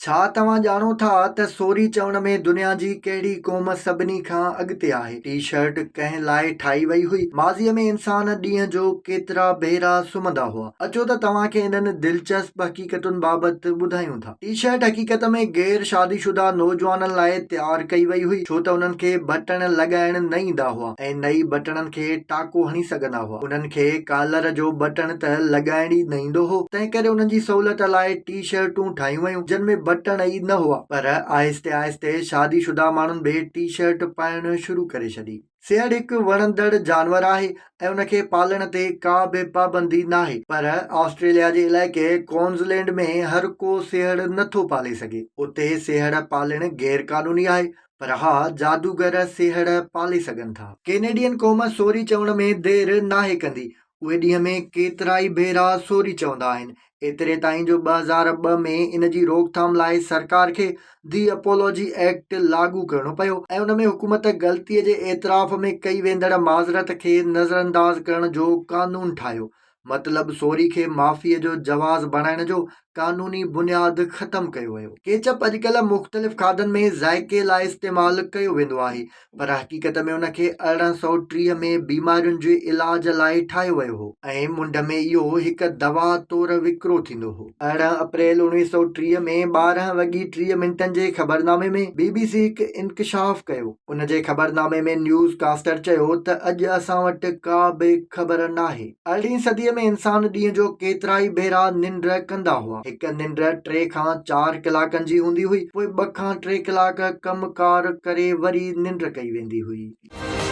ڇا توهان ڄاڻو ٿا ته سوري چوڻ ۾ دنيا جي ڪهڙي قوم سڀني کان اڳتي آهي؟ ٽي شرٽ ڪنهن لاء ٺاهي وئي هئي؟ ماضيء ۾ انسان ڏينهن جو ڪيترا ڀيرا سمهندا هئا؟ اچو ته توهان کي انهن دلچسپ حقيقتن بابت ٻڌايون ٿا. ٽي شرٽ حقيقت ۾ غير شادي شده نوجوانن لاء تيار ڪئي وئي هئي ڇو ته انهن کي بٽڻ لڳائڻ نه ايندا هئا ۽ نه ئي بٽڻن کي ٽاڪو هڻي سگهندا هئا. انهن کي ڪالر جو بٽڻ ته لڳائڻ ئي نه ايندو هو، تنهنڪري انهن جي سهولت لاء ٽي شرٽون ٺاهيون ويون جن ۾ بٽڻ ئي نه هئا پر آهستي آهستي شادي شده ماڻهن به ٽي شرٽ پائڻ شروع ڪري ڇڏي. سيهڙ هڪ وڻندڙ جانور آهي ۽ ان کي پالڻ تي ڪا به پابندي ناهي پر آسٽريليا جي علائقي ڪوئنزلينڊ ۾ هر ڪو سيهڙ نٿو پالي سگهي. اتي سيهڙ پالڻ غير قانوني آهي پر ها جادوگر سيهڙ پالي سگهن ٿا. ڪينيڊين قوم سوري چوڻ ۾ دير ناهي ڪندي اهي ڏينهن ۾ ڪيترائي ڀيرا سوري چوندا آهن، ايتري تائين جو 2002 ۾ ان جي روڪٿام لاء سرڪار کي the apology act لاڳو ڪرڻو پيو ۽ ان ۾ حڪومت غلطي جي اعتراف ۾ ڪئي ويندڙ معذرت کي نظرانداز ڪرڻ جو قانون ٺاهيو. مطلب سوري کي معافي جو جواز بڻائڻ جو قانوني بنياد ختم ڪيو ويو. ڪيچپ اڄڪلهه مختلف کاڌن ۾ ذائقي لاء استعمال ڪيو ويندو آهي پر حقيقت ۾ ان کي 1830 ۾ بيمارين جي علاج لاء ٺاهيو ويو هو ۽ منڍ ۾ اهو هڪ دوا طور وڪرو ٿيندو هو. 18 اپريل 1930 ۾ 12 وڳي 30 منٽن جي خبرنامي ۾ بي بي سي هڪ انڪشاف ڪيو. ان جي خبرنامي ۾ نيوز ڪاسٽر چيو ته اڄ اسان وٽ ڪا به خبر ناهي. ارڙهين صديء ۾ انسان ڏينهن جو ڪيترائي ڀيرا ننڊ ڪندا هئا. هڪ ننڊ ٽي کان چار ڪلاڪن جي هوندي هئي، پوء ٻه کان ٽي ڪلاڪ ڪم ڪار ڪري وري ننڊ ڪئي ويندي هئي.